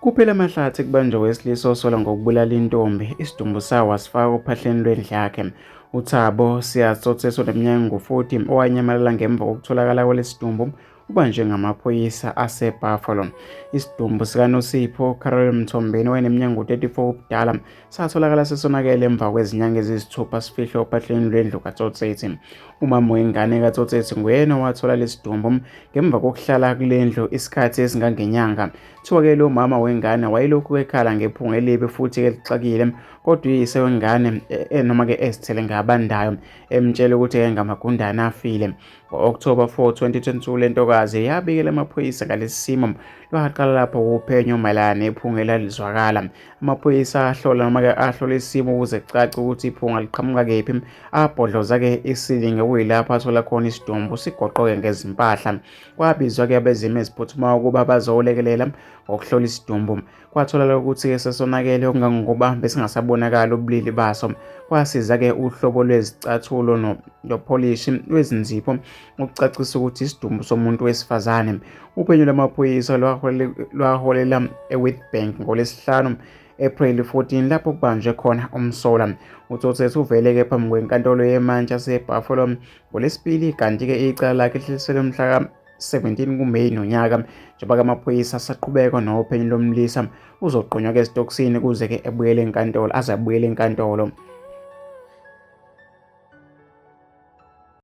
Kuphela amahlathi kubanjwa owesilisa osolwa ngokubulala intombi, isidumbu sawo wasifaka ophahleni lwendlu yakhe. UThabo Siyatsotseso oneminyaka engu-40 owanyamalala ngemva kokutholakala kwalesidumbu ubanjwe ngamaphoyisa aseBuffalo. Isidumbu sikaNosipho Carol Mthombeni owayeneminyaka engu-34 ubudala satholakala sesonakele emva kwezinyanga eziyisithupha sifihlwe ophahleni lwendlu kaTsotsetsi. Umama wengane kaTsotsetsi nguyena owathola lesidumbu ngemva kokuhlala kule ndlu isikhathi esingangenyanga. Kuthiwa-ke lo mama wengane wayelokhu ekhala ngephunga elibi futhi elixakile kodwa uyise wengane noma-ke ezithele ngabandayo emtshela ukuthi ngamagundane afile. Ngo-Okthoba 4, 2022 le ntokazi yabikela amaphoyisa ngalesi simo. Lwaqala lapho uphenyo mayelana nephunga elalizwakala. Amaphoyisa ahlola noma-ke ahlola isimo ukuze kucace ukuthi iphunga liqhamuka kephi. Abhodloza-ke isilingi okuyilapho athola khona isidumbu sigoqoke ngezimpahla. Kwabizwa-ke abezimo eziphuthumayo ukuba bazolekelela ngokuhlola isidumbu. Kwatholakala ukuthi-ke sesonakele okungangokuba besingasabonakali ubulili baso. Kwasiza-ke uhlobo lwezicathulo nopholishi lwezinzipho ukucacisa ukuthi isidumbu somuntu wesifazane. Uphenyo lwamaphoyisa lwaholela eWitbank ngoLwesihlanu April 14 lapho kubanjwe khona umsolwa. UTsotsetsi uvele-ke phambi kwenkantolo yemantshi yaseBuffalo ngoLwesibili kanti-ke icala lakhe lihliselwe mhla ka-17 kuMeyi nonyaka njengoba-ke amaphoyisa asaqhubeka nophenyo lomlisa uzoqonywa-ke esitokisini kuze-ke ebuyele enkantolo aze abuyele enkantolo.